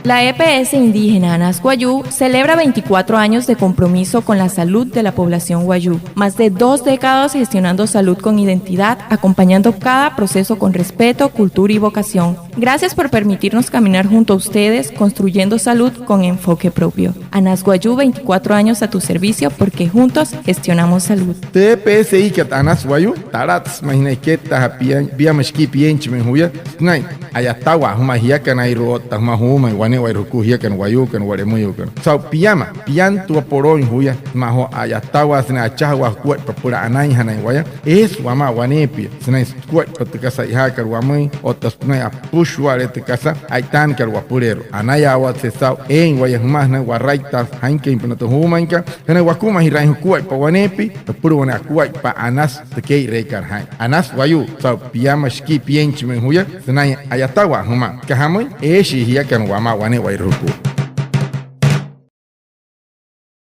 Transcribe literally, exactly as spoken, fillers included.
La E P S indígena Anas Wayuu celebra veinticuatro años de compromiso con la salud de la población wayuu. Más de dos décadas gestionando salud con identidad, acompañando cada proceso con respeto, cultura y vocación. Gracias por permitirnos caminar junto a ustedes, construyendo salud con enfoque propio. Anas Wayuu, veinticuatro años a tu servicio, porque juntos gestionamos salud. Tü E P S-kat Anas Wayuu, talatsü ma'i sünain kettaajaa piama shikii pienchimüin juya sünain a'yatawaa jümaa jiakanairua otta jümaa juumain wane'ewai jukua jiakana wayuukana, wa'lemüyuukana. Saa'u piama, piantua polooin juya sümaa joo a'yatawaa sünain achajawaa jukuaippa süpüla anainjanain waya. Eesü wamaa waneepia sünain sukuaippa tü kasa a'ijaakat wamüin otta sünain apüshua'ale tü kasa a'itaanakat wapüleerua. Anayaawatse saa'u eein waya jümaa sünain waraittaa jainküinpünaa tü juumainkat sünain wakumajiraain jukuaippa waneepia süpüla wane akuaippa anasü tü kee'ireekat jaa'in. Anas Wayuu, saa'u piama shikii pienchimüin juya sünain a'yatawaa jümaa. Süka jamüin, eeshii jiakana wamaa wane'ewai jukua.